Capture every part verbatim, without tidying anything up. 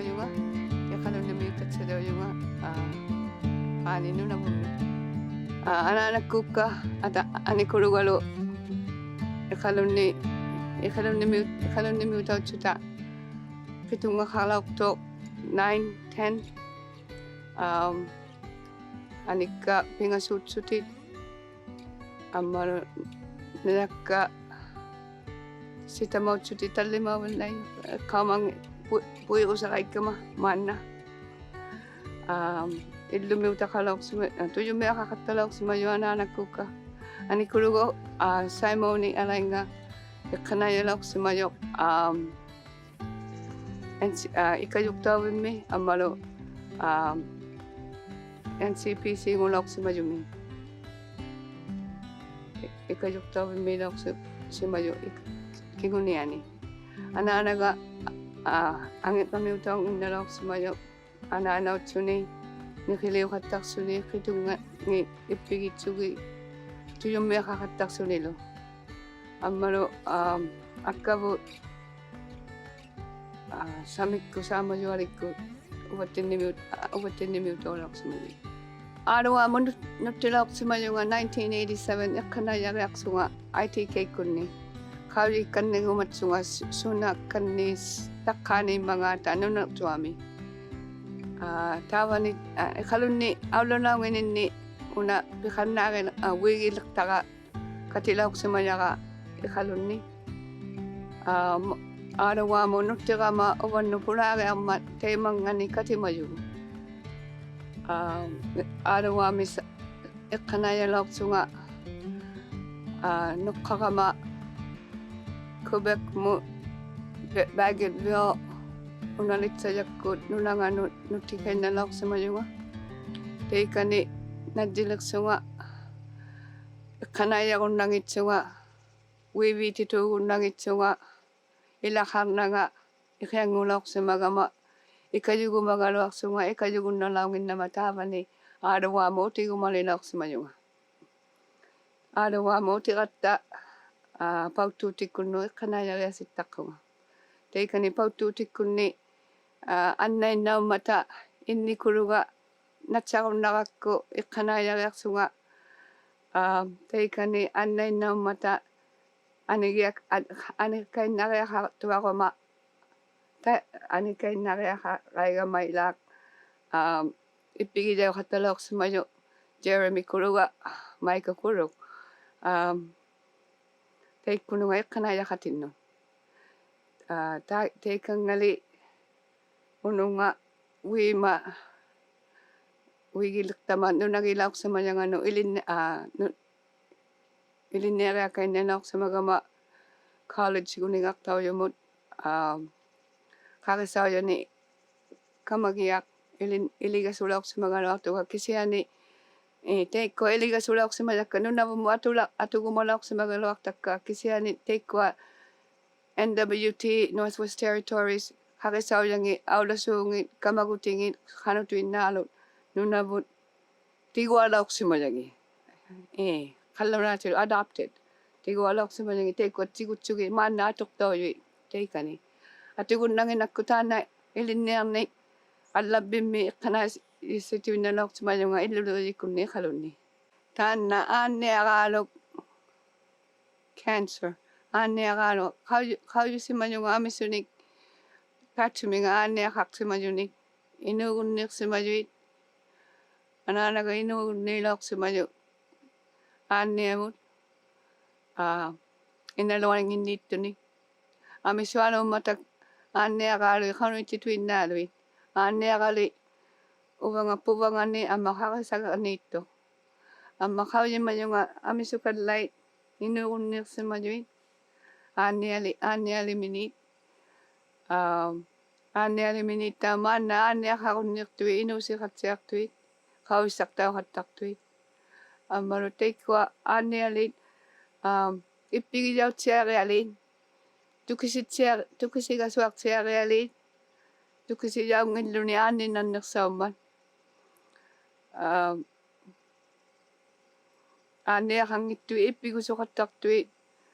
ᔪᖓ, ᐃᖃᓗᓐᓂᒥᐅᑕᑦᓴᓚᐅᔪᖓ, ᐋ, ᐊᓂ ᓄᓇᕗᒻᒥ. ᐋ, ᐊᓈᓇᒃᑯᒃᑲ, ᐊᑕ, ᐊᓂᑯᓗᒐᓗ, ᐃᖃᓗᓐᓂ, ᐃᖃᓗᓐᓂᒥᐅ, ᐃᖃᓗᓐᓂᒥᐅᑕᐅᑦᓱᑕ, ᕿᑐᙵᖃᓚᐅᖅᑐᖅ, nine, ten, ᐋ, ᐊᓂᒃᑲ ᐱᖓᓲᑦᓱᑎᒃ, ᐊᒻᒪᓗ ᓇᔭᒃᑲ ᓯᑕᒪᐅᑦᓱᑎᒃ ᑕᓪᓕᒪᐅᕙᓪᓚᐃ, ᖃᐅᒪᖏ ᐳ, ᐳᐃᒍᓴᕋᐃᒃᑲᒪ ᒫᓐᓇ. ᐋ, ᐃᓪᓗᒥᐅᑕᖃᓚᐅᖅᓯᒪ, ᐋ, ᑐᔪᒻᒥᐊᖃᖃᑦᑕᓚᐅᖅᓯᒪᔪᖅ ᐊᓈᓇᒃᑯᒃᑲ. ᐊᓂᑯᓗᒐ, ᐋ, ᓴᐃᒨᓂ ᐊᓚᐃᙵ ᐃᖅᑲᓇᐃᔭᓚᐅᖅᓯᒪᔪᖅ, ᐋ, ᐊᓐ, ᐋ, ᐃᑲᔪᖅᑕᐅᕕᒻᒥ, ᐊᒻᒪᓗ, ᐋ, NCPC-ᖑᓚᐅᖅᓯᒪᔪᒥ. ᐃ, ᐃᑲᔪᖅᑕᐅᕕᒻᒦᓚᐅᖅᓯ, ᓯᒪᔪᖅ ᐃ, ᑭᖑᓂᐊᓂ. ᐊᓈᓇᒐ, ᐋ, ᐊᖏᕐᕋᒥᐅᑕᐅᖏᓐᓇᓚᐅᖅᓯᒪᔪᖅ ᐊᓈᓇᐅᑦᓱᓂ, ᓂᕿᓕᐅᖃᑦᑕᖅᓱᓂ, ᕿᑐᙵᖏᑦ ᐃᑉᐱᒋᑦᓱᒋᑦ, ᑐᔪᒻᒥᐊᖃᖃᑦᑕᖅᓱᓂᓗ. ᐊᒻᒪᓗ, ᐋ, ᐊᒃᑲᕗᑦ, ᐋ, ᓴᒥᒃᑯᑦ ᓵᒪᔪᐊᓕᒃᑯᑦ, ᐅᕙᑦᑎᓐᓂᒥᐅᑦ, ᐋ, ᐅᕙᑦᑎᓐᓂᒥᐅᑕᐅᓚᐅᖅᓯᒪᔪᖅ. ᐋᑐᕚᒧᑦ ᓄᑦ, ᓄᑦᑎᓚᐅᖅᓯᒪᔪᖓ nineteen eighty-seven ᐃᖅᑲᓇᐃᔭᕆᐊᖅᓱᖓ I T K-ᑯᓐᓂ. ᖃᐅᔨᒃᑲᓐᓂᕈᒪᑦᓱᖓ ᓱ, ᓱᓇᒃᑲᓐᓂ ᑕᖅᑲᓂᒻᒪᖔᑕ ᓄᓇᕐᔪᐊᒥ. ᐋ, ᑕᕝᕙᓂ, ᐋ, ᐃᖃᓗᓐᓂ ᐊᐅᓪᓚᓚᐅᙱᓐᓂᓐᓂ ᐅᓇ ᐱᖃᓐᓇᕆ, ᐋ, ᐅᐃᒋᓕᖅᑕᕋ ᑲᑎᓚᐅᖅᓯᒪᔭᕋ ᐃᖃᓗᓐᓂ. ᐋ, ᒧ, ᐋᑐᕚᒧᑦ ᓄᑦᑎᕋᒪ ᐅᕙᓐᓄᑦ ᐳᓛᕆᐊᕐᒪᑦ ᑕᐃᒪᙵᓂᑦ ᑲᑎᒪᔪᒍᑦ. ᐋ, ᐋᑐᕚᒥ ᓴ, ᐃᖅᑲᓇᐃᔭᓚᐅᖅᓱᖓ, ᐋ, ᓄᖅᑲᕋᒪ Quebec-ᒧᑦ Ba, Bagotville ᐅᓇᓕᑦᓴᔭᒃᑯᑦ ᓄᓇᖓᓄᑦ ᓄᑦᑎᑲᐃᓐᓇᓚᐅᖅᓯᒪᔪᖓ. ᑕᐃᑲᓂ ᓇᔾᔨᓕᖅᓱᖓ, ᐃᖅᑲᓇᐃᔭᕈᓐᓇᙱᑦᓱᖓ, ᐅᐃᕖᑎᑑᒍᓐᓇᙱᑦᓱᖓ, ᐃᓚᖃᕐᓇᖓ, ᐃᕿᐊᙳᓚᐅᖅᓯᒪᒐᒪ, ᐃᑲᔪᒍᒪᒐᓗᐊᖅᓱᖓ, ᐃᑲᔪᒍᓐᓇᓚᐅᙱᓐᓇᒪ ᑕᕝᕙᓂ ᐋᑐᕚᒧᑦ ᐅᑎᒍᒪᓕᓚᐅᖅᓯᒪᔪᖓ. ᐋᑐᕚᒧᑦ ᐅᑎᕋᑦᑕ, ᐋ, ᐸᐅᑦᑑᑎᒃᑯᓐᓄᑦ ᐃᖅᑲᓇᐃᔭᕆᐊᓯᑦᑕᖅᑯᖓ. ᑕᐃᑲᓂ ᐸᐅᑦᑑᑎᒃᑯᓐᓂ, ᐋ, ᐊᕐᓇᐃᓐᓇᐅᒻᒪᑕ ᐃᓐᓂᑯᓗᒐ ᓇᑦᓴᕈᓐᓇᕋᒃᑯ ᐃᖅᑲᓇᐃᔭᕆᐊᖅᓱᖓ, ᐋ, ᑕᐃᑲᓂ ᐊᕐᓇᐃᓐᓇᐅᒻᒪᑕ ᐊᓂᒋᐊᒃ, ᐊᓐ, ᐊᓂᑲᐃᓐᓇᕆᐊᖃᖅᑐᐊᕈᒪ, ᑕ, ᐊᓂᑲᐃᓐᓇᕆᐊᖃᕋᐃᒐᒪ ᐃᓛᒃ, ᐋ, ᐃᑉᐱᒋᔭᐅᖃᑦᑕᓚᐅᖅᓯᒪᔪᖅ Jeremy-ᑯᓗᒐ, Michael-ᑯᓗᒃ, ᐋ, ᑕᐃᒃᑯᓄᖓ ᐃᖅᑲᓇᐃᔭᖃᑎᓐᓄᑦ. ᐋ, ᑕ, ᑕᐃᑲᙵᓕ ᐅᓄᖓ ᐅᐃᒪ, ᐅᐃᒋᓕᖅᑕᒪ ᓄᓇᒋᓚᐅᖅᓯᒪᔭᖓᓄᑦ ᐃᓕᓐᓂ, ᐋ, ᓄ, ᐃᓕᓐᓂᐊᕆᐊᑲᐃᓐᓇᓚᐅᖅᓯᒪᒐᒪ college-ᖑᓂᕋᖅᑕᐅᔪᒧᑦ, ᐋ, ᖃᕆᓴᐅᔭᓂ ᑲᒪᒋᐊᖅ ᐃᓕᓐ, ᐃᓕᒐᓱᓚᐅᖅᓯᒪᒐᓗᐊᖅᑐᖓ ᑭᓯᐊᓂ, ᐄ, ᑕᐃᒃᑯᐊ ᐃᓕᒐᓱᓚᐅᖅᓯᒪᔭᒃᑲ ᓄᓇᕗᒻᒧᑦ ᐊᑐᓚ, ᐊᑐᒍᒪᓚᐅᖅᓯᒪᒐᓗᐊᖅᑕᒃᑲ ᑭᓯᐊᓂ ᑕᐃᒃᑯᐊ N W T, Northwest Territories, ᖃᕆᓴᐅᔭᖏᑦ ᐊᐅᓚᓲᖏᑦ ᑲᒪᒍᑎᖏᑦ ᖃᓄᑐᐃᓐᓈᓗᒃ ᓄᓇᕗᑦ ᑎᒍᐊᓚᐅᖅᓯᒪᔭᖏᑦ. ᐄ, ᖃᓪᓗᓈᑎᓪᓗ adopted. ᑎᒍᐊᓚᐅᖅᓯᒪᔭᖏᑦ ᑕᐃᒃᑯᐊ ᑎᒍᑦᓱᒋᑦ ᒫᓐᓇ ᐊᑐᖅᑕᐅᔪᐃᑦ ᑕᐃᑲᓂ. ᐊᑐᒍᓐᓇᙱᓐᓇᒃᑯ ᑖᓐᓇ ᐃᓕᓐᓂᐊᕐᓂᒃ ᐊᓪᓚᕝᕕᒻᒥ ᐃᖅᑲᓇᐃ, ᐃᔅᓯᑐᐃᓐᓇᓚᐅᖅᓯᒪᔪᖓ ᐃᓪᓗᓕᕆᔨᒃᑯᓐᓂ ᐃᖃᓗᓐᓂ. ᑖᓐᓇ ᐋᓐᓂᐊᕌᓗᒃ cancer. ᐋᓐᓂᐊᕌᓗᒃ ᖃᐅ, ᖃᐅᔨᓯᒪᔪᖓ ᐊᒥᓱᓂᒃ ᑖᑦᓱᒥᖓ ᐋᓐᓂᐊᖃᖅᓯᒪᔪᓂᒃ ᐃᓅᒍᓐᓃᖅᓯᒪᔪᐃᑦ. ᐊᓈᓇᒐ ᐃᓅᒍᓐᓃᓚᐅᖅᓯᒪᔪᖅ ᐋᓐᓂᐊᒧᑦ, ᐋ, ᐃᓇᓗᐊᙱᓐᓃᑦᑐᓂᒃ. ᐊᒥᓱᐊᓘᒻᒪᑕ ᐋᓐᓂᐊᕌᓗᐃᑦ ᖃᓄᐃᑦᑐᐃᓐᓈᓗᐃᑦ. ᐋᓐᓂᐊᕋᓕ ᐅᕙᖓ ᐳᕙᖓᓂ ᐊᒻᒪ ᖃᕆᓴᖃᓐᓂᑦᑐᖅ. ᐊᒻᒪ ᖃᐅᔨᒪᔪᖓ ᐊᒥᓱᑲᓪᓚᐃᑦ ᐃᓅᒍᓐᓃᖅᓯᒪᔪᐃᑦ ᐋᓐᓂᐊᓕ, ᐋᓐᓂᐊᓕᒥᓃᑦ, ᐋ, ᐋᓐᓂᐊᓕᒥᓃᑦ ᑕᒪᓐᓇ ᐋᓐᓂᐊᖃᕈᓐᓃᖅᑐᐃᑦ ᐃᓅᓯᖃᑦᓯᐊᖅᑐᐃᑦ, ᖃᐅᔨᓴᖅᑕᐅᖃᑦᑕᖅᑐᐃᑦ. ᐊᒻᒪᓗ ᑕᐃᒃᑯᐊ ᐋᓐᓂᐊᓖᑦ, ᐋ, ᐃᑉᐱᒋᔭᐅᑦᓯᐊᕆᐊᓖᑦ, ᑐᑭᓯᑦᓯᐊ, ᑐᑭᓯᒐᓱᐊᑦᓯᐊᕆᐊᓖᑦ, ᑐᑭᓯᔭᐅᙱᓪᓗᓂ ᐋᓐᓂᓇᕐᓂᖅᓴᐅᒻᒪᑦ. ᐋ, ᐋᓐᓂᐊᖃᙱᑦᑐᐃᑦ ᐃᑉᐱᒍᓱᖃᑦᑕᖅᑐᐃᑦ,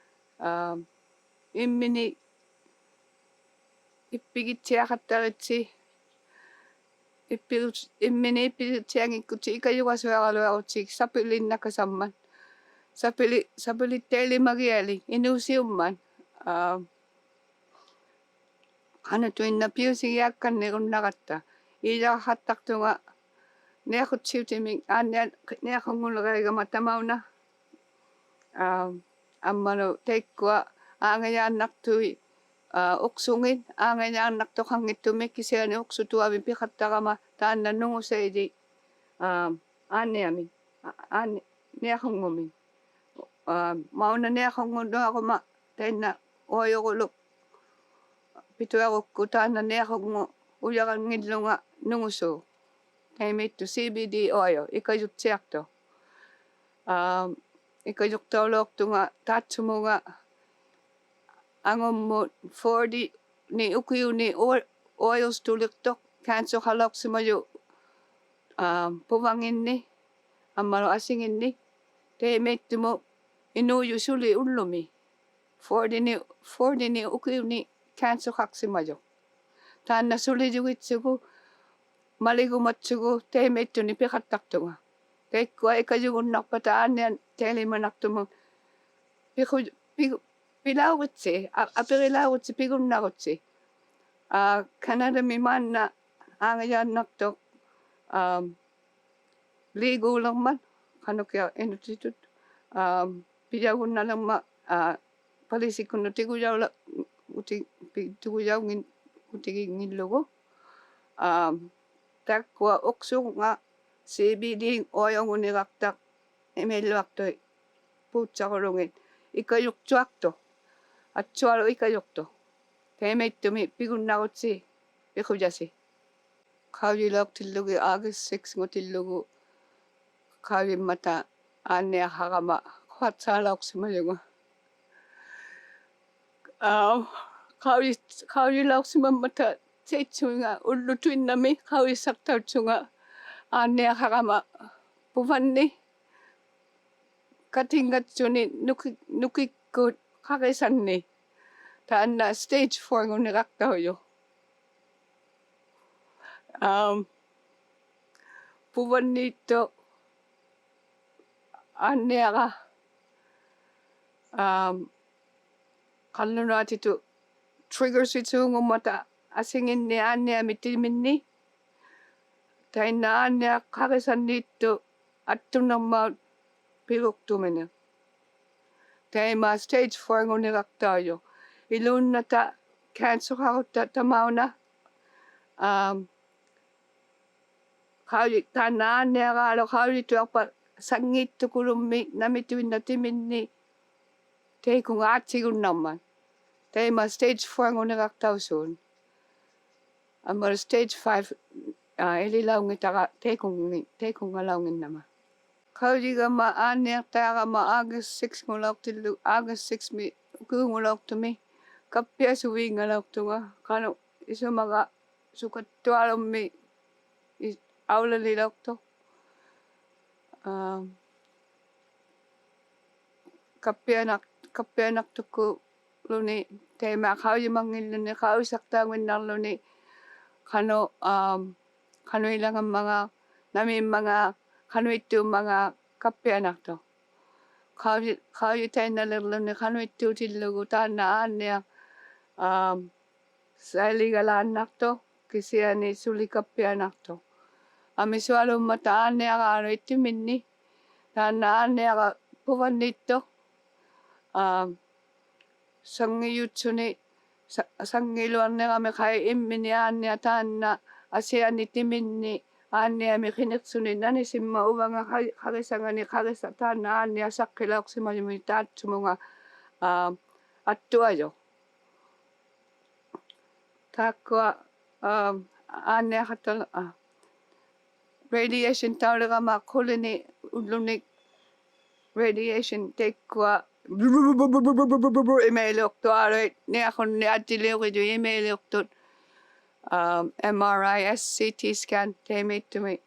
ᐋ, ᐃᒻᒥᓂᒃ ᐃᑉᐱᒋᑦᓯᐊᖃᑦᑕᕆᑦᓯ ᐃᑉᐱᕈᑦ-, ᐃᒻᒥᓂᒃ ᐃᑉᐱᕆᑦᓯᐊᙱᒃᑯᑦᑎ ᐃᑲᔪᕋᓱᐊᕋᓗᐊᕈᑦᓯ ᓴᐱᓕᓐᓇᑲᓴᒻᒪᑦ. ᓴᐱᓕ-, ᓴᐱᓕᑦᑕᐃᓕᒪᒋᐊᓕ ᐃᓅᓯᐅᒻᒪᑦ. ᐋ, ᖃᓄᑐᐃᓐᓇᖅ ᐱᐅᓯᒋᐊᒃᑲᓐᓂᕈᓐᓇᕋᑦᑕ. ᐃᔭᖃᑦᑕᖅᑐᖓ ᓂᐊᖁᑦᓯᐅᑎᒥᒃ ᐋᓐᓂᐊ-, ᓂᐊᖁᙳᓕᕋᐃᒐᒪ ᑕᒪᐅᓇ. ᐋ, ᐊᒻᒪᓗ ᑕᐃᒃᑯᐊ ᐋᖓᔮᓐᓇᖅᑐᐃᑦ, ᐋ, ᐅᖅᓱᖏᑦ, ᐋᖓᔮᓐᓇᖅᑐᖃᙱᑦᑐᒥᒃ ᑭᓯᐊᓂ ᐅᖅᓱᑐᐊᕕᑦ ᐱᖃᑦᑕᕋᒪ ᑖᓐᓇ ᓄᖑᓴᐃᓕ, ᐋ, ᐋᓐᓂᐊᒥᒃ, ᐋ, ᐋᓐᓂ-, ᓂᐊᖁᙳᒥᒃ. ᐋ, ᒪᐅᓇ ᓂᐊᖁᙳᓄᐊᕈᒪ ᑕᐃᓐᓇ ᐆᔪᕈᓗᒃ ᐱᑐᐊᕈᒃᑯ ᑖᓐᓇ ᓂᐊᖁᙳ ᐅᔭᕋᙱᓪᓗᖓ ᓄᖑᓲᖅ. ᑕᐃᒪᐃᑦᑐᖅ C B D oil ᐃᑲᔪᑦᓯᐊᖅᑐᖅ. ᐋ, ᐃᑲᔪᖅᑕᐅᓚᐅᖅᑐᖓ ᑖᑦᓱᒧᖓ ᐊᖑᒻᒧᑦ forty-ᓂᒃ ᐅᑭᐅᓂᒃ oil-, oils ᑐᓕᖅᑐᖅ cancer-ᖃᓚᐅᖅᓯᒪᔪᖅ, ᐋ, ᐳᕙᖏᓐᓂᒃ ᐊᒻᒪᓗ ᐊᓯᖏᓐᓂᒃ. ᑕᐃᒪᐃᑦᑐᒧᑦ ᐃᓅᔪᖅ ᓱᓕ ᐅᓪᓗᒥ. Forty-ᓂᒃ, forty-ᓂᒃ ᐅᑭᐅᓂᒃ cancer-ᖃᖅᓯᒪᔪᖅ. ᑖᓐᓇ ᓱᓕᔪᒋᑦᓱᒍ, ᒪᓕᒍᒪᑦᓱᒍ ᑕᐃᒪᐃᑦᑐᓂᒃ ᐱᖃᑦᑕᖅᑐᖓ. ᑕᐃᒃᑯᐊ ᐃᑲᔪᕈᓐᓇᖅᐸᑕ ᐋᓐᓂᐊᖅᑕᐃᓕᒪᓇᖅᑐᒧᑦ ᐱᖁ-, ᐱᒍ-, ᐱᓚᐅᕆᑦᓯ, ᐊ-, ᐊᐱᕆᓚᐅᕆᑦᓯ ᐱᒍᓐᓇᕈᑦᓯ. ᐋ, Canada-ᒥ ᒫᓐᓇ ᐋᖓᔮᓐᓇᖅᑐᖅ, ᐋ, ᓖᒎᓕᕐᒪᑦ, ᖃᓄᖅᑭᐊᖅ ᐃᓄᒃᑎᑐᑦ, ᐋ, ᐱᔭᐅᒍᓐᓇᓕᕐᒪᑦ, ᐋ, ᐸᓖᓯᒃᑯᓐᓄᑦ ᑎᒍᔭᐅᓚ-, ᐅᑎ-, ᐱ-, ᑎᒍᔭᐅᙱᓐ-, ᐅᑎᒋᙱᓪᓗᒍ. ᐋ, ᑖᒃᑯᐊ ᐅᖅᓱᖓ C B D oil-ᖑᓂᕋᖅᑕᖅ ᐃᒪᐃᓗᐊᖅᑐᐃᑦ ᐴᑦᓴᕈᓗᖏᑦ ᐃᑲᔪᖅᑐᐊᖅᑐᖅ, ᐊᑦᓱᐊᓗᒃ ᐃᑲᔪᖅᑐᖅ. ᑕᐃᒪᐃᑦᑐᒥᒃ ᐱᒍᓐᓇᕈᑦᓯ ᐱᖁᔭᓯ. ᖃᐅᔨᓚᐅᖅᑎᓪᓗᒋᑦ August six-ᖑᑎᓪᓗᒍ ᖃᐅᔨᒻᒪᑕ ᐋᓐᓂᐊᖃᕋᒪ quarter-ᓚᐅᖅᓯᒪᔪᖓ. ᐋ, ᖃᐅᔨ-, ᖃᐅᔨᓚᐅᖅᓯᒪᒻᒪᑕ ᑕᐃᑦᓱᖓ ᐅᓪᓗᑐᐃᓐᓇᒥ ᖃᐅᔨᓴᖅᑕᐅᑦᓱᖓ ᐋᓐᓂᐊᖃᕋᒪ ᐳᕙᓐᓂᒃ ᑲᑎᖓᑦᓱᓂ ᓄᑭ-, ᓄᑭᒃᑯᑦ ᖃᕆᓴᓐᓂᒃ. ᑖᓐᓇ stage four-ᖑᓂᕋᖅᑕᐅᔪᖅ. ᐋ, ᐳᕙᓐᓃᑦᑐᖅ ᐋᓐᓂᐊᕋ, ᐋ, ᖃᓪᓗᓈᑎᑐᑦ trigger-ᓯᓲᖑᒻᒪᑕ ᐊᓯᖏᓐᓂᒃ ᐋᓐᓂᐊᒥᒃ ᑎᒥᓐᓂᒃ. ᑕᐃᓐᓇ ᐋᓐᓂᐊᖃᕆᓴᓐᓃᑦᑐᖅ ᐊᑦᑐᓂᕐᒧᑦ ᐱᕈᖅᑐᒥᓂᖅ. ᑕᐃᒪ stage four-ᖑᓂᕋᖅᑕᐅᔪᖅ. ᐃᓘᓐᓇᑕ cancer-ᖃᕈᑦᑕ ᑕᒪᐅᓇ, ᐋ, ᖃᐅᔨ-, ᑖᓐᓇ ᐋᓐᓂᐊᕌᓗᒃ ᖃᐅᔨᑐᐊᖅᐸᑦ ᓴᙲᑦᑐᑯᓗᒻᒥᒃ ᓇᒥᑐᐃᓐᓇᖅ ᑎᒥᓐᓂᒃ ᑕᐃᑯᖓ ᐊᑦᓯᒍᓐᓇᕐᒪᑦ. ᑕᐃᒪ stage four-ᖑᓂᕋᖅᑕᐅᓲᑦ. ᐊᒻᒪ stage five, ᐋ, ᐃᓕᓚᐅᙱᑕᕋ ᑕᐃᑯᙵ-, ᑕᐃᑯᙵᓚᐅᙱᓐᓇᒪ. ᖃᐅᔨᒐᒪ ᐋᓐᓂᐊᖅᑕᕋᒪ August six-ᖑᓚᐅᖅᑎᓪᓗ, August six-ᒥ ᐅᑭᐅᖑᓚᐅᖅᑐᒥ ᑲᑉᐱᐊᓱᕕᖓᓚᐅᖅᑐᖓ, ᖃᓄᖅ ᐃᓱᒪᒐ ᓱᑲᑦᑐᐊᓗᒻᒥ ᐃ-, ᐊᐅᓚᓕᓚᐅᖅᑐᖅ. ᐋ, ᑲᑉᐱᐊᓇᖅ-, ᑲᑉᐱᐊᓇᖅᑐᑯᓗᓂ ᑕᐃᒪ ᖃᐅᔨᒪᙱᓪᓗᓂ, ᖃᐅᔨᓴᖅᑕᐅᙱᓐᓇᕐᓗᓂ, ᖃᓄᖅ, ᐋ, ᖃᓄᐃᓚᖓᒻᒪᖔᑦ, ᓇᒦᒻᒪᖔᑦ, ᖃᓄᐃᑦᑑᒻᒪᖔᑦ ᑲᑉᐱᐊᓇᖅᑐᖅ. ᖃᐅᔨ-, ᖃᐅᔨᑕᐃᓐᓇᓕᕐᓗᓂ ᖃᓄᐃᑦᑑᑎᓪᓗᒍ ᑖᓐᓇ ᐋᓐᓂᐊᖅ, ᐋ, ᓴᐃᓕᒐᓛᓐᓇᖅᑐᖅ, ᑭᓯᐊᓂ ᓱᓕ ᑲᑉᐱᐊᓇᖅᑐᖅ. ᐊᒥᓱᐊᓘᒻᒪᑕ ᐋᓐᓂᐊᕌᓗᐃᑦ ᑎᒥᓐᓂᒃ, ᑖᓐᓇ ᐋᓐᓂᐊᕋ ᐳᕙᓐᓃᑦᑐᖅ, ᐋ, ᓴᙱᔪᑦᓱᓂ, ᓴ-, ᓴᙱᓗᐊᕐᓂᕋᒥᖃᐃ ᐃᒻᒥᓂᒃ ᐋᓐᓂᐊᖅ ᑖᓐᓇ ᐊᓯᐊᓂᒃ ᑎᒥᓐᓂᒃ ᐋᓐᓂᐊᒥᒃ ᕿᓂᖅᓱᓂ ᓇᓂᓯᒻᒪᑦ ᐅᕙᖓ ᖃ-, ᖃᕆᓴᖓᓂᒃ ᖃᕆᓴ ᑖᓐᓇ ᐋᓐᓂᐊᖅ ᓴᖅᑭᓚᐅᖅᓯᒪᔪᒥᒃ ᑖᑦᓱᒧᖓ, ᐋ, ᐊᑦᑐᐊᔪᖅ. ᑖᒃᑯᐊ, ᐋ, ᐋᓐᓂᐊᖃᑦᑕᓗ-, ᐋ, radiation-ᑕᐅᓕᕋᒪ ᖁᓕᓂ ᐅᓪᓗᓂ radiation ᑕᐃᒃᑯᐊ ᐃᒪᐃᓗᒃᑐᐊᓗᐃᑦ ᓂᐊᖁᓐᓂᒃ ᐊᑎᓕᐅᕆᔪᐃᑦ ᐃᒪᐃᓗᒃᑐᑦ, ᐋ, M R I, C T scan ᑕᐃᒪᐃᑦᑐᒥᒃ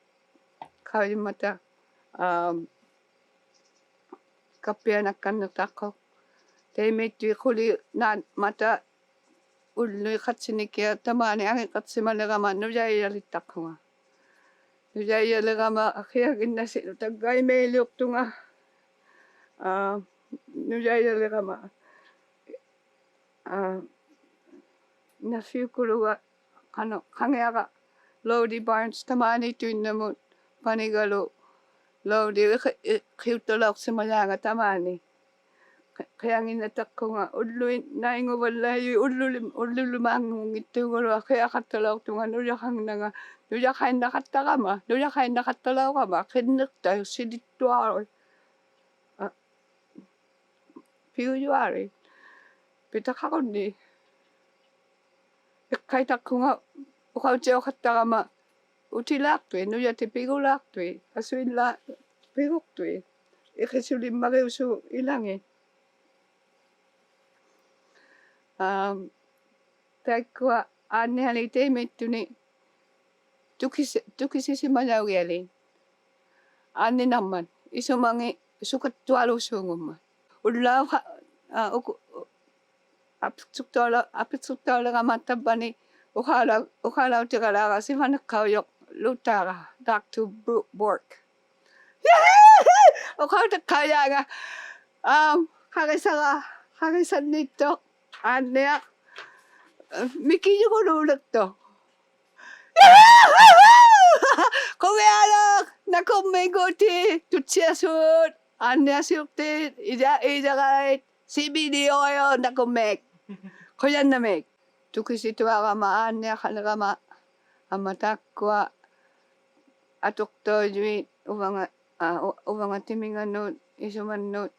ᖃᐅᔨᒻᒪᑕ, ᐋ, ᑲᑉᐱᐊᓇᒃᑲᓐᓂᖅᑕᖅᑯᖅ. ᑕᐃᒪᐃᑦᑐᐃᑦ ᖁᓕᓈᒻᒪᑕ ᐅᓪᓗᐃᑦ ᖃᑦᓯᓂᑭᐊᖅ ᑕᒫᓂ ᐊᖏᕐᕋᑦᓯᒪᓕᕋᒪ ᓄᔭᐃᔭᓕᖅᑕᖅᑯᖓ. ᓄᔭᐃᔭᓕᕋᒪ ᕿᐊᒋᓐᓇᓯᓗ ᑕᒡᒐ ᐃᒪᐃᓕᐅᖅᑐᖓ. ᐋ, ᓄᔭᐃᔭᓕᕋᒪ. ᐋ, nephew-ᑯᓗᒐ ᖃᓄ-, ᖃᖏᐊᕋ Lodi Barnes ᑕᒫᓃᑦᑐᐃᓐᓇᒧᑦ ᐸᓂᒐᓗ Lodi ᕿ-, ᕿ-, ᕿᐅᑦᑕᓚᐅᖅᓯᒪᔮᖓ ᑕᒫᓂ. ᕿ-, ᕿᐊᖏᓐᓇᑦᑕᖅᑯᖓ ᐅᓪᓗᐃᓐᓇᐃᖑᕙᓪᓚᐃᔪᐃᑦ ᐅᓪᓗᓕ-, ᐅᓪᓗᓕᒫᖑᙱᑦᑑᒐᓗᐊᖅ ᕿᐊᖃᑦᑕᓚᐅᖅᑐᖓ ᓄᔭᖃᕐᓇᖓ, ᓄᔭᖃᐃᓐᓇᖃᑦᑕᕋᒪ, ᓄᔭᖃᐃᓐᓇᖃᑦᑕᓚᐅᕋᒪ, ᕿᕐᓂᖅᑕᐅᖅ ᓯᓕᑦᑐᐊᓗᐃᑦ. ᐋ, ᐱᐅᔪᐊᓗᐃᑦ. ᐱᑕᖃᕈᓐᓂ. ᐃᖅᑲᐃᑕᖅᑯᖓ ᐅᖃᐅᑎᐅᖃᑦᑕᕋᒪ ᐅᑎᓛᖅᑐᐃᑦ, ᓄᔭᑎᑦ ᐱᒍᓛᖅᑐᐃᑦ, ᐊᓱᐃᓛᒃ ᐱᒍᖅᑐᐃᑦ. ᐃᕿᓱᓕᒻᒪᕆᐅᓲᖅ ᐃᓚᖏᑦ. ᐋᒻ, ᑕᐃᒃᑯᐊ ᐋᓐᓂᐊᓖᑦ ᑕᐃᒪᐃᑦᑐᓂᒃ ᑐᑭᓯ-, ᑐᑭᓯᓯᒪᔭᐅᒋᐊᓖᑦ. ᐋᓐᓂᓇᕐᒪᑦ, ᐃᓱᒪᖏᑦ ᓱᑲᑦᑐᐊᓘᓲᖑᒻᒪᑦ. ᐅᓪᓛᖅ ᖃ-, ᐋ, ᐅᑯ-, ᐊᐱᖅᓱᖅᑕᐅᓚ-, ᐊᐱᖅᓱᖅᑕᐅᓕᕋᒪ ᑕᕝᕙᓂ ᐅᖄᓚ-, ᐅᖄᓚᐅᑎᒐᓚᕋ ᓯᕙᓂᒃᑲᐅᔪᖅ ᓘᑦᑖᕋ, Doctor Bru-, Bourque. ᐅᖃᐅᑎᖅᑲᐅᔮᖓ, ᐋᒻ, ᖃᕆᓴᕋ, ᖃᕆᓴᓐᓂᑦᑐᖅ, ᐋᓐᓂᐊᖅ, ᒥᑭᔪᒍᓘᓕᖅᑐᖅ. ᖁᕕᐊᓗᒃ, ᓇᑯᕐᒦᒃ ᐆᑎ, ᑐᑦᓯᐊᓲᑦ, ᐋᓐᓂᐊᓯᐅᖅᑏᑦ, ᐃᓚ-, ᐃᓚᕋᐃᑦ, C B D oil, ᓇᑯᕐᒦᒃ. ᖁᔭᓐᓇᒦᒃ. ᑐᑭᓯᑐᐊᕋᒪ, ᐋᓐᓂᐊᖃᓕᕋᒪ, ᐊᒻᒪ ᑖᒃᑯᐊ ᐊᑐᖅᑕᐅᔪᐃᑦ ᐅᕙᖓ, ᐋ, ᐅ-, ᐅᕙᖓ ᑎᒥᖓᓄᑦ, ᐃᓱᒪᓐᓄᑦ,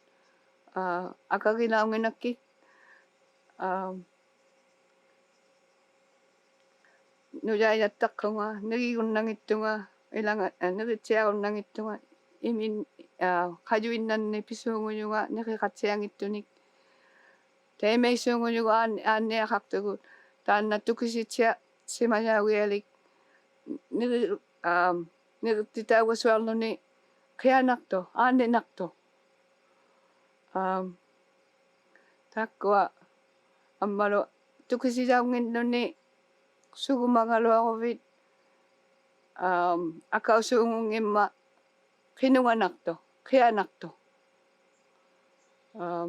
ᐋ, ᐊᑲᒋᓚᐅᙱᓇᒃᑭᑦ, ᐋ, ᓄᔭᐃᔭᑦᑕᖅᑯᖓ, ᓂᕆᒍᓐᓇᙱᑦᑐᖓ, ᐃᓚᖓ-, ᐋ, ᓂᕆᑦᓯᐊᒍᓐᓇᙱᑦᑐᖓ, ᐃᒥᓐ-, ᐋ, ᖃᔪᐃᓐᓇᓐᓂᒃ ᐱᓲᖑᔪᖓ, ᓂᕿᖃᑦᓯᐊᙱᑦᑐᓂᒃ. ᑕᐃᒪᐃᓲᖑᔪᒍᑦ ᐋᓐ-, ᐋᓐᓂᐊᖃᖅᑐᒍᑦ, ᑖᓐᓇ ᑐᑭᓯᑦᓯᐊᓯᒪᔭᐅᒋᐊᓕᒃ, ᓂᕆ-, ᐋ, ᓂᕆᑦᑎᑕᐅᒐᓱᐊᕐᓗᓂ ᕿᐊᓇᖅᑐᖅ, ᐋᓐᓂᓇᖅᑐᖅ. ᐋ, ᑖᒃᑯᐊ ᐊᒻᒪᓗ ᑐᑭᓯᔭᐅᙱᓪᓗᓂ ᓱᒍᒪᒐᓗᐊᕈᕕᑦ, ᐋ, ᐊᑲᐅᓲᖑᙱᒻᒪᑦ ᕿᓄᖓᓇᖅᑐᖅ, ᕿᐊᓇᖅᑐᖅ. ᐋ,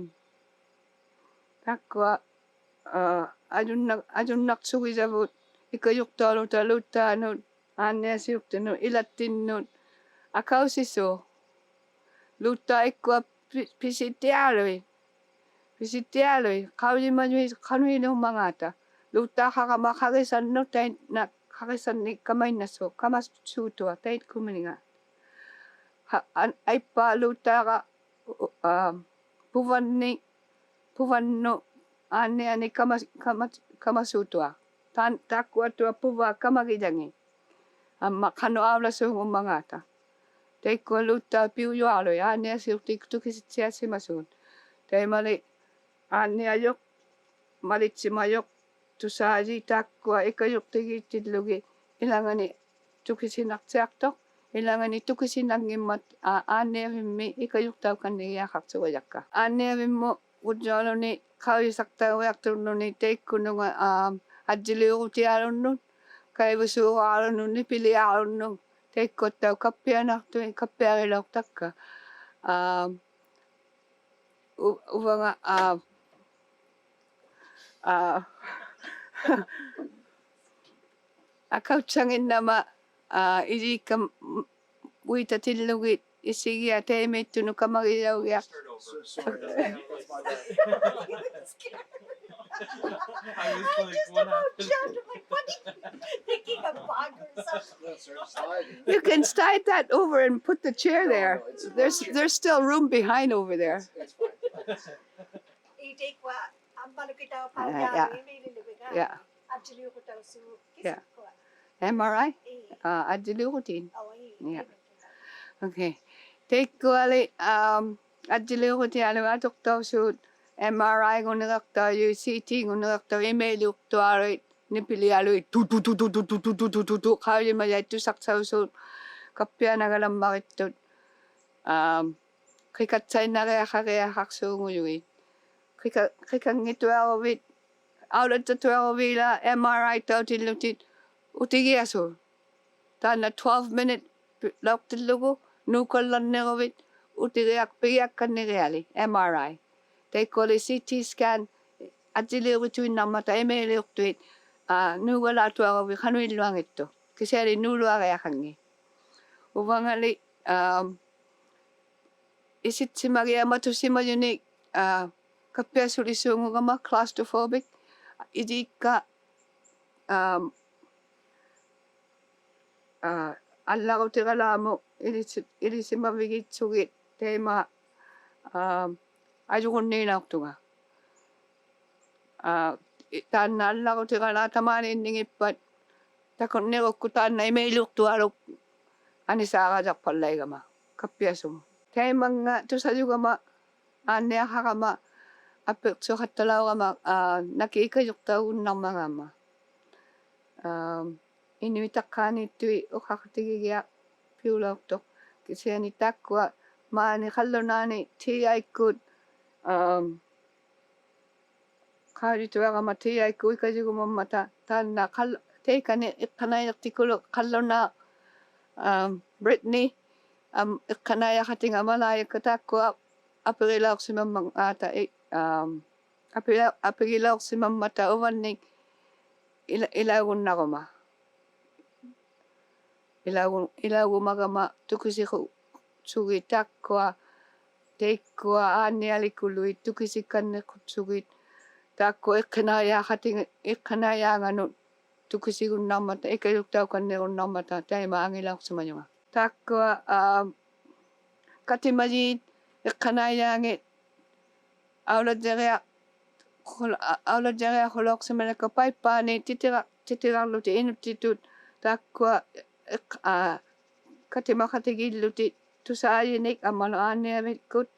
ᑖᒃᑯᐊ, ᐋ, ᐊᔪᓐᓇᖅ-, ᐊᔪᓐᓇᖅᓱᒋᔭᕗᑦ ᐃᑲᔪᖅᑕᐅᓗᑕ ᓘᑦᑖᓄᑦ, ᐋᓐᓂᐊᓯᐅᖅᑎᓄᑦ, ᐃᓚᑦᑎᓐᓄᑦ, ᐊᑲᐅᓯᓲᖅ. ᓘᑦᑖᑦ ᐃᒃᑯᐊ ᐱ-, ᐱᓯᑦᑎᐊᓗᐃᑦ. ᐱᓯᑦᑎᐊᓗᐃᑦ, ᖃᐅᔨᒪᔪᐃᑦ ᖃᓄᐃᓕᐅᕐᒪᖔᑕ. ᓘᑦᑖᖃᕋᒪ ᖃᕆᓴᓐᓄᑦ ᑕᐃᓐᓇ, ᖃᕆᓴᓐᓂᒃ ᑲᒪᐃᓐᓇᓲᖅ, ᑲᒪᓲᑐᐊᖅ, ᑕᐃᒃᑯᒥᓂᖓ. ᖃ-, ᐊᓐ-, ᐊᐃᑉᐹ ᓘᑦᑖᕋ, ᐅ-, ᐅ-, ᐋ, ᐳᕙᓐᓂᒃ, ᐳᕙᓐᓄᑦ ᐋᓐᓂᐊᓂᒃ ᑲᒪ-, ᑲᒪ-, ᑲᒪᓲᑐᐊᖅ. ᑖᓐ-, ᑖᒃᑯᐊᑦᑐᐊᖅ ᐳᕙᑦ ᑲᒪᒋᔭᖏᑦ. ᐊᒻᒪ ᖃᓄᖅ ᐊᐅᓚᓲᖑᒻᒪᖔᑕ. ᑕᐃᒃᑯᐊ ᓘᑦᑖᑦ ᐱᐅᔪᐊᓗᐃᑦ, ᐋᓐᓂᐊᓯᐅᖅᑏᑦ ᑐᑭᓯᑦᓯᐊᓯᒪᓲᑦ. ᑕᐃᒪᓕ ᐋᓐᓂᐊᔪᖅ, ᒪᓕᑦᓯᒪᔪᖅ, ᑐᓵᔨ ᑖᒃᑯᐊ ᐃᑲᔪᖅᑎᒌᑦᑎᓪᓗᒋᑦ, ᐃᓚᖓᓂ ᑐᑭᓯᓇᑦᓯᐊᖅᑐᖅ, ᐃᓚᖓᓂ ᑐᑭᓯᓇᙱᒻᒪᑦ, ᐋ, ᐋᓐᓂᐊᕕᒻᒥ ᐃᑲᔪᖅᑕᐅᒃᑲᓐᓂᒋᐊᖃᖅᓱᒐᔭᒃᑲ. ᐋᓐᓂᐊᕕᒻᒧᑦ ᐅᔾᔨᕈᓗᓂ ᖃᐅᔨᓴᖅᑕᐅᒋᐊᖅᑐᕐᓗᓂ ᑕᐃᒃᑯᓄᖓ, ᐋ, ᐊᔾᔨᓕᐅᕈᑎᐊᓗᓐᓄᑦ, ᑲᐃᕗᓲᕌᓗᓐᓄᑦ, ᓂᐱᓕᐊᓗᓐᓄᑦ, ᑕᐃᒃᑯᐊᑦᑕᐅᖅ ᑲᑉᐱᐊᓇᖅᑐᐃᑦ, ᑲᑉᐱᐊᒋᓚᐅᖅᑕᒃᑲ. ᐋ, ᐅ-, ᐅᕙᖓ, ᐋ, ᐋ, ᐊᑲᐅᑦᓴᖏᓐᓇᒪ, ᐋ, ᐃᔩᒃᑲ ᒻ-, ᒻ-, ᐅᐃᑕᑎᓪᓗᒋᑦ ᐃᓯᒋᐊᖅ ᑕᐃᒪᐃᑦᑐᓄᑦ ᑲᒪᒋᔭᐅᒋᐊᖅ. So-, sorry, that's, that's my bad. I was like, just what about happened? Chad? I'm like, what are you thinking of bog or something? No, sir, slide. You can slide that over and put the chair there. No, no, it's fine. There's, there's still room behind over there. It's, it's fine. ᐄ ᑕᐃᒃᑯᐊ ᐊᒻᒪᓗᑭᑖ ᐋ, ᐸᐅᔮᕈ ᔮ. ᐃᒪᐃᓕᓗᕕᒐ. ᔮ. ᐊᔾᔨᓕᐅᕈᑕᐅᓲᖅ ᔮ. ᑭᓯᒃᑯᐊ. M R I? ᐄ. ᐋ, ᐊᔾᔨᓕᐅᕈᑎᑦ. ᐆ, ᐄ. ᔮ. ᐄ. Okay. ᑕᐃᒃᑯᐊᓕ, ᐊᒻ, ᐊᔾᔨᓕᐅᕈᑎᐊᓗᒃ ᐊᑐᖅᑕᐅᓲᑦ M R I-ᖑᓂᕋᖅᑕᐅᔪᐃᑦ, C T-ᖑᓂᕋᖅᑕᐅᔪᐃᑦ, ᐃᒪᐃᓕᐅᖅᑐᐊᓗᐃᑦ, ᓂᐱᓕᐊᓗᐃᑦ, ᑐ, ᑐ, ᑐ, ᖃᐅᔨᒪᔭᐃᑦ ᑐᓴᖅᓴᐅᓲᑦ, ᑲᑉᐱᐊᓇᒐᓚᒻᒪᕆᑦᑐᑦ, ᐊᒻ, ᕿᑲᑦᓴᐃᓐᓇᕆᐊᖃᕆᐊᖃᖅᓲᖑᔪᐃᑦ. ᕿᑲ-, ᕿᑲᙱᑐᐊᕈᕕᑦ, ᐊᐅᓚᑦᑕᑐᐊᕈᕕᓛᒃ M R I-ᑕᐅᑎᓪᓗᑎᑦ ᐅᑎᒋᐊᓲᖅ. ᑖᓐᓇ twelve minute ᐱ-, ᓚᐅᖅᑎᓪᓗᒍ ᓅᑲᓪᓚᓐᓂᕈᕕᑦ ᐅᑎᕆᐊᖅ-, ᐱᒋᐊᒃᑲᓐᓂᕆᐊᓕᒃ, M R I. ᑕᐃᒃᑯᐊᓕ C T scan ᐊᑎᓕᐅᕆᑐᐃᓐᓇᕐᒪᑕ ᐃᒪᐃᓕᐅᖅᑐᐃᑦ, ᐋ, ᓅᒐᓛᑐᐊᕈᕕᑦ ᖃᓄᐃᓪᓗᐊᖏᑦᑐᖅ. ᑭᓯᐊᓂ ᓅᓗᐊᕆᐊᖃᙱ. ᐅᕙᖓᓕ, ᐋᒻ, ᐃᓯᑦᓯᒪᒋᐊᒪᑐᓯᒪᔪᓂᒃ, ᐋ, ᑲᑉᐱᐊᓱᓕᓲᖑᒐᒪ claustrophobic, ᐃᔩᒃᑲ, ᐋᒻ, ᐋ, ᐊᓪᓚᕈᑎᒐᓛᒧᑦ ᐃᓕᓯ-, ᐃᓕᓯᒪᕕᒋᑦᓱᒋᑦ ᑕᐃᒪ, ᐋ, ᐊᔪᕈᓐᓃᓚᐅᖅᑐᖓ. ᐋ, ᐃ-, ᑖᓐᓇ ᐊᓪᓚᕈᑎᒐᓛᖅ ᑕᒫᓃᓐᓂᙱᑉᐸᑦ ᑕᑯᓐᓂᕈᒃᑯ ᑖᓐᓇ ᐃᒪᐃᓕᐅᖅᑐᐊᓗᒃ ᐊᓂᓵᕋᔭᖅᐸᓪᓚᐃᒐᒪ ᑲᑉᐱᐊᓱᒧᑦ. ᑕᐃᒪᙵᑦ ᑐᓴᔪᒐᒪ ᐋᓐᓂᐊᖃᕋᒪ ᐊᐱᖅᓱᖃᑦᑕᓚᐅᕋᒪ, ᐋ, ᓇᑭᑦ ᐃᑲᔪᖅᑕᐅᒍᓐᓇᕐᒪᖔᒪ. ᐋ, ᐃᓄᐃᑦ ᑕᒃᑲᓃᑦᑐᐃᑦ ᐅᖃᖃᑎᒋᒋᐊᖅ ᐱᐅᓚᐅᖅᑐᖅ. ᑭᓯᐊᓂ ᑖᒃᑯᐊ ᒫᓂ ᖃᓪᓗᓈᓂ T I-ᑯᑦ, ᐋᒻ, ᖃᐅᔨᑐᐊᕋᒪ T I-ᑯᑦ ᐃᑲᔪᒍᒪᒻᒪᑕ ᑖᓐᓇ ᖃᓪ-, ᑕᐃᑲᓂ ᐃᖅᑲᓇᐃᔭᖅᑎᑯᓗᒃ ᖃᓪᓗᓈᖅ, ᐋᒻ, Brittany, ᐋᒻ, ᐃᖅᑲᓇᐃᔭᖃᑎᖓ ᒪᓚᐃᔭᒃᑲ ᑖᒃᑯᐊ ᐊᐱᕆᓚᐅᖅᓯᒪᒻᒪᖔᑕ ᐃ-, ᐋᒻ, ᐊᐱᓚ-, ᐊᐱᕆᓚᐅᖅᓯᒪᒻᒪᑕ ᐅᕙᓐᓂᒃ ᐃᓚ-, ᐃᓚᐅᒍᓐᓇᕈᒪ. ᐃᓚᐅᒍ-, ᐃᓚᐅᒍᒪᒐᒪ ᑐᑭᓯᖁᑦᓱᒋᑦ ᑖᒃᑯᐊ, ᑕᐃᒃᑯᐊ ᐋᓐᓂᐊᓕᑯᓗᐃᑦ ᑐᑭᓯᒃᑲᓐᓂᖁᑦᓱᒋᑦ, ᑖᒃᑯᐊ ᐃᖅᑲᓇᐃᔭᖃᑎᖏ-, ᐃᖅᑲᓇᐃᔮᖓᓄᑦ ᑐᑭᓯᒍᓐᓇᕐᒪᑕ, ᐃᑲᔪᖅᑕᐅᒃᑲᓐᓂᕈᓐᓇᕐᒪᑕ ᑕᐃᒪ ᐊᖏᓚᐅᖅᓯᒪᔪᖓ. ᑖᒃᑯᐊ, ᐋ, ᑲᑎᒪᔩᑦ ᐃᖅᑲᓇᐃᔮᖏᑦ ᐊᐅᓚᔾᔭᕆᐊ-, ᖁᓚ-, ᐊ-, ᐊᐅᓚᔾᔭᕆᐊᖁᓚᐅᖅᓯᒪᓐᓂᒃᑯᑦ ᐸᐃᑉᐹᓂ ᑎᑎᕋ-, ᑎᑎᕋᕐᓗᑎᒃ ᐃᓄᑦᑎᑐᑦ ᑖᒃᑯᐊ ᐃᖅ-, ᐋ, ᑲᑎᒪᖃᑎᒌᓪᓗᑎᒃ ᑐᓵᔨᓂᒃ ᐊᒻᒪᓗ ᐋᓐᓂᐊᒥᒃᑯᑦ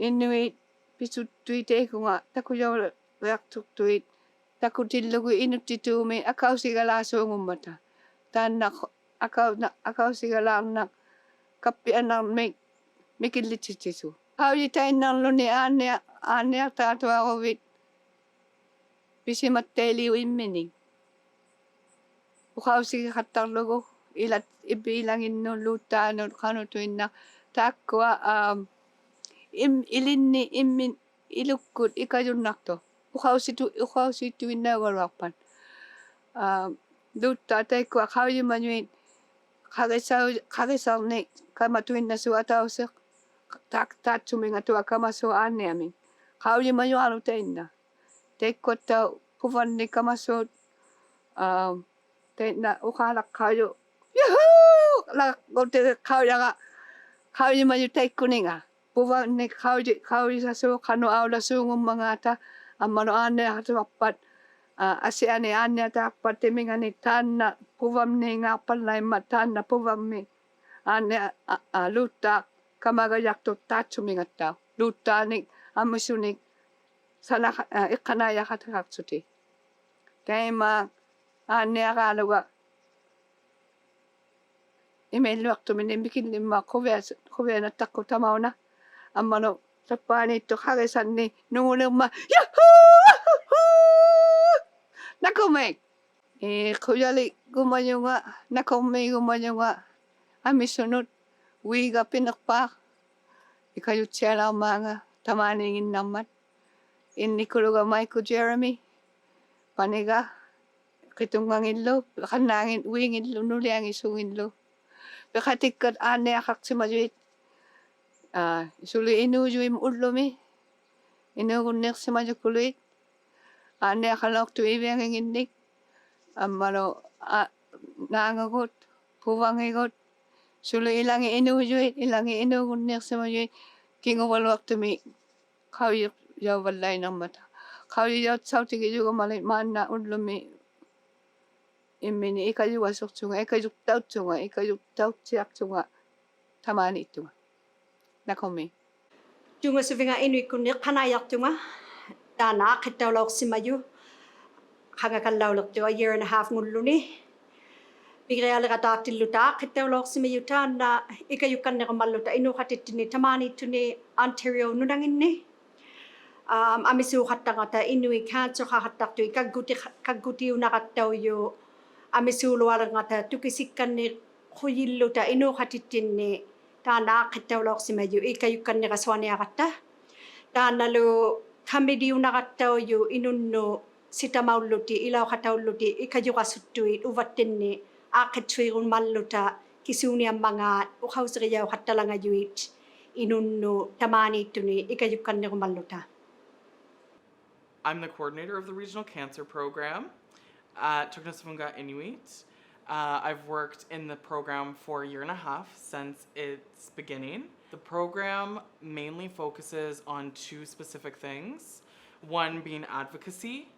ᐃᓄᐃᑦ ᐱᓱᑦᑐᐃᑦ ᑕᐃᑯᖓ ᑕᑯᔭᐅᕆᐊᖅᑐᖅᑐᐃᑦ ᑕᑯᑎᓪᓗᒍ ᐃᓄᑦᑎᑑᒥ ᐊᑲᐅᓯᒐᓛᓲᖑᒻᒪᑕ. ᑖᓐᓇ ᖁ-, ᐊᑲᐅ-, ᓇ-, ᐊᑲᐅᓯᒐᓛᕐᓇᖅ ᑲᑉᐱᐊᓇᕐᒥᒃ ᒥᑭᓪᓕᑦᓯᑦᓯᓲᖅ. ᖃᐅᔨᑕᐃᓐᓇᕐᓗᓂ ᐋᓐᓂᐊ-, ᐋᓐᓂᐊᖅᑖᑐᐊᕈᕕᑦ ᐱᓯᒪᑦᑕᐃᓕᐅᑉ ᐃᒻᒥᓂᒃ. ᐅᖃᐅᓯᖃᑦᑕᕐᓗᒍ ᐃᓚ-, ᐃᕝᕕᑦ ᐃᓚᖏᓐᓄᑦ ᓘᑦᑖᓄᑦ ᖃᓄᑐᐃᓐᓇᖅ. ᑖᒃᑯᐊ, ᐋᒻ, ᐃᒻ-, ᐃᓕᓐᓂ ᐃᒻᒥᓐ ᐃᓗᒃᑯᑦ ᐃᑲᔪᓐᓇᖅᑐᖅ. ᐅᖃᐅᓯᑐ-, ᐅᖃᐅᓯᑐᐃᓐᓇᐅᒐᓗᐊᖅᐸᑦ. ᐋ, ᓘᑦᑖᑦ ᑕᐃᒃᑯᐊ ᖃᐅᔨᒪᔪᐃᑦ ᖃᕆᓴᐅ-, ᖃᕆᓴᕐᓂᒃ ᑲᒪᑐᐃᓐᓇᓲᑦ ᐊᑕᐅᓯᖅ, ᑖ-, ᑖᑦᓱᒥᖓᑐᐊᖅ ᑲᒪᓲᑦ ᐋᓐᓂᐊᒥᒃ. ᖃᐅᔨᒪᔪᐊᓗᒃ ᑕᐃᓐᓇ. ᑕᐃᒃᑯᐊᑦᑕᐅᖅ ᐳᕙᓐᓂᒃ ᑲᒪᓲᑦ, ᐋ, ᑕᐃᓐᓇ ᐅᖄᓚᖅᑲᐅᔪᖅ. ᔫᕼᐆ! ᓚᒃᑯᑎᕆᖅᑲᐅᔭᕋ ᖃᐅᔨᒪᔪᖅ ᑕᐃᒃᑯᓂᖓ. ᐳᕙᓐᓂᒃ ᖃᐅᔨ-, ᖃᐅᔨᓴᓲᖅ ᖃᓄᖅ ᐊᐅᓚᓲᖑᒻᒪᖔᑕ ᐊᒻᒪᓗ ᐋᓐᓂᐊᖃᑎᒪᖅᐸᑦ, ᐋ, ᐊᓯᐊᓂᒃ ᐋᓐᓂᐊᑖᖅᐸᑦ ᑎᒥᖓᓂ ᑖᓐᓇ ᐳᕙᒻᓃᙶᖅᐸᓪᓚᐃᒻᒪᑦ ᑖᓐᓇ ᐳᕙᒻᒥ ᐋᓐᓂᐊ-, ᐋ, ᐋ, ᓘᑦᑖᖅ ᑲᒪᒐᔭᖅᑐᖅ ᑖᑦᓱᒥᖓᑦᑕᐅᖅ. ᓘᑦᑖᓂᒃ ᐊᒥᓱᓂᒃ ᓴᓇᖃ-, ᐋ, ᐃᖅᑲᓇᐃᔭᖃᑎᖃᖅᓱᑎᒃ. ᑕᐃᒪ ᐋᓐᓂᐊᕌᓗᒐ ᐃᒪᐃᓗᐊᖅᑐᒥᓂᒃ ᒥᑭᓪᓕᒻᒪᑦ ᖁᕕᐊᓱ-, ᖁᕕᐊᓇᑦᑕᖅᑯᖅ ᑕᒪᐅᓇ. ᐊᒻᒪᓗ ᑕᑉᐹᓃᑦᑐᖅ ᖃᕆᓴᓐᓂᒃ ᓄᖑᓕᕐᒪᑦ, ᔫᕼᐆ! ᔫᕼᐆ! ᓇᑯᕐᒦᒃ! ᐄ, ᖁᔭᓕᒍᒪᔪᖓ, ᓇᑯᕐᒦᒍᒪᔪᖓ ᐊᒥᓱᓄᑦ, ᐅᐃᒐ ᐱᓂᖅᐹᖅ, ᐃᑲᔪᑦᓯᐊᓚᐅᕐᒫᖓ ᑕᒫᓃᖏᓐᓇᕐᒪᑦ. ᐃᓐᓂᑯᓗᒐ ᒪᐃᑯ Jeremy, ᐸᓂᒐ, ᕿᑐᕐᖓᖏᓪᓗ, ᖃᓐᓇᖏᓐ-, ᐅᐃᖏᓪᓗ, ᓄᓕᐊᖏᑦᓱᖏᓪᓗ. ᐱᖃᑎᒃᑲ ᐋᓐᓂᐊᖃᖅᓯᒪᔪᐃᑦ, ᐋ, ᓱᓕ ᐃᓅᔪᐃᑦ ᐅᓪᓗᒥ, ᐃᓅᒍᓐᓃᖅᓯᒪᔪᑯᓗᐃᑦ, ᐋᓐᓂᐊᖃᓚᐅᖅᑐᑦ ᐃᕕᐊᖏᖏᓐᓂᒃ, ᐊᒻᒪᓗ, ᐋ, ᓈᖑᒍᑦ, ᐳᕙᖏᒍᑦ, ᓱᓕ ᐃᓚᖏᑦ ᐃᓅᔪᐃᑦ, ᐃᓚᖏᑦ ᐃᓅᒍᓐᓃᖅᓯᒪᔪᐃᑦ, ᑭᖑᕙᓗᐊᖅᑐᒥᒃ ᖃᐅᔨᔭᐅᕙᓪᓚᐃᓐᓇᕐᒪᑕ. ᖃᐅᔨᔭᐅᑦᓴᐅᑎᒋᔪᒐᒪᓕ ᒫᓐᓇ ᐅᓪᓗᒥ ᐃᒻᒥᓂᒃ ᐃᑲᔪᒐᓱᖅᓱᖓ, ᐃᑲᔪᖅᑕᐅᑦᓱᖓ, ᐃᑲᔪᖅᑕᐅᑦᓯᐊᖅᓱᖓ ᑕᒫᓃᑦᑐᖓ. ᓇᑯᕐᒦᒃ. ᑐᙵᓱᕝᕕᖓᑦ ᐃᓄᐃᒃᑯᓐᓂ ᐃᖅᑲᓇᐃᔭᖅᑐᖓ, ᑖᓐᓇ ᐊᕿᑦᑕᐅᓚᐅᖅᓯᒪᔪᖅ ᖃᖓᑲᓪᓚᐅᓕᖅᑐᖅ a year and a half-ᖑᓪᓗᓂ. ᐱᒋᐊᓕᕋᑖᖅᑎᓪᓗᑕ ᐊᕿᑦᑕᐅᓚᐅᖅᓯᒪᔪᖅ ᑖᓐᓇ ᐃᑲᔪᒃᑲᓐᓂᕈᒪᓪᓗᑕ ᐃᓅᖃᑎᑦᑎᓂᒃ ᑕᒫᓃᑦᑐᓂᒃ Ontario ᓄᓇᖏᓐᓂ. ᐋᒻ, ᐊᒥᓲᖃᑦᑕᕐᖓᑕ ᐃᓄᐃᑦ cancer-ᖃᖃᑦᑕᖅᑐᐃᑦ ᑲᒡᒍᑎ-, ᑲᒡᒍᑎᐅᓇᕋᑦᑕᐅᔪᖅ ᐊᒥᓲᓗᐊᓕᕐᖓᑕ ᑐᑭᓯᒃᑲᓐᓂᖅ ᖁᔨᓪᓗᑕ ᐃᓅᖃᑎᑦᑎᓐᓂ ᑖᓐᓇ ᐋᖅᑭᑦᑕᐅᓚᐅᖅᓯᒪᔪᑦ ᐃᑲᔪᒃᑲᓐᓂᕋᓱᐊᓂᐊᕋᑦᑕ. ᑖᓐᓇᓗ ᑲᒥᓕᐅᓇᕋᑦᑕᐅᔪᑦ ᐃᓄᓐᓄᑦ ᓯᑕᒪᐅᓪᓗᑎᒃ ᐃᓚᐅᖃᑕᐅᓪᓗᑎᒃ ᐃᑲᔪᕋᓱᑦᑐᐃᑦ ᐅᕙᑦᑎᓐᓂ ᐋᖅᑭᑦᓱᐃᕈᒪᓪᓗᑕ ᑭᓲᓂᐊᒻᒪᖔᑦ ᐅᖃᐅᓯᕆᔭᐅᖃᑦᑕᓚᖓᔪᐃᑦ ᐃᓄᓐᓄᑦ ᑕᒫᓃᑦᑐᓂ ᐃᑲᔪᒃᑲᓐᓂᕈᒪᓪᓗᑕ. I'm the coordinator of the Regional Cancer Program at Tuknasuvvunga Inuit. Uh, I've worked in the program for a year and a half since its beginning. The program mainly focuses on two specific things, one being advocacy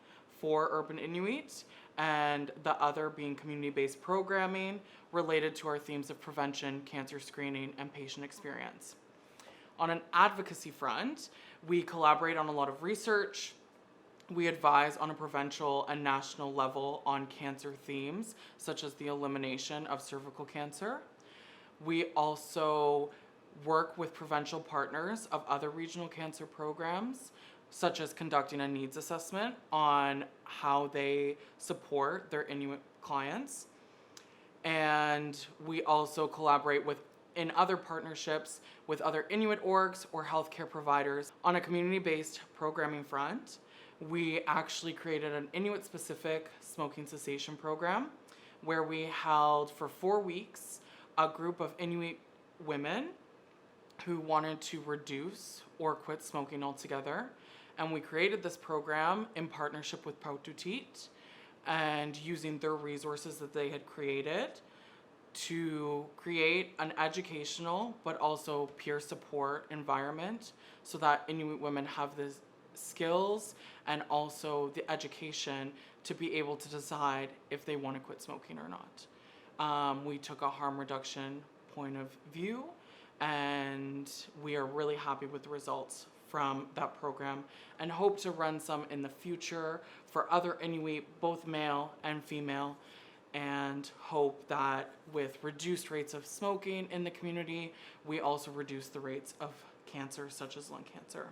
for urban Inuit, and the other being community based programming related to our themes of prevention, cancer screening, and patient experience. On an advocacy front, we collaborate on a lot of research. We advise on a provincial and national level on cancer themes, such as the elimination of cervical cancer. We also work with provincial partners of other regional cancer programs, such as conducting a needs assessment on how they support their Inuit clients. And we also collaborate with in other partnerships with other Inuit orgs or healthcare providers. On a community based programming front, we actually created an Inuit specific smoking cessation program where we held for four weeks a group of Inuit women who wanted to reduce or quit smoking altogether. And we created this program in partnership with Pauttutit and using their resources that they had created to create an educational but also peer support environment so that Inuit women have the skills and also the education to be able to decide if they want to quit smoking or not. Um, we took a harm reduction point of view, and we are really happy with the results from that program and hope to run some in the future for other Inuit, both male and female, and hope that with reduced rates of smoking in the community, we also reduce the rates of cancer such as lung cancer.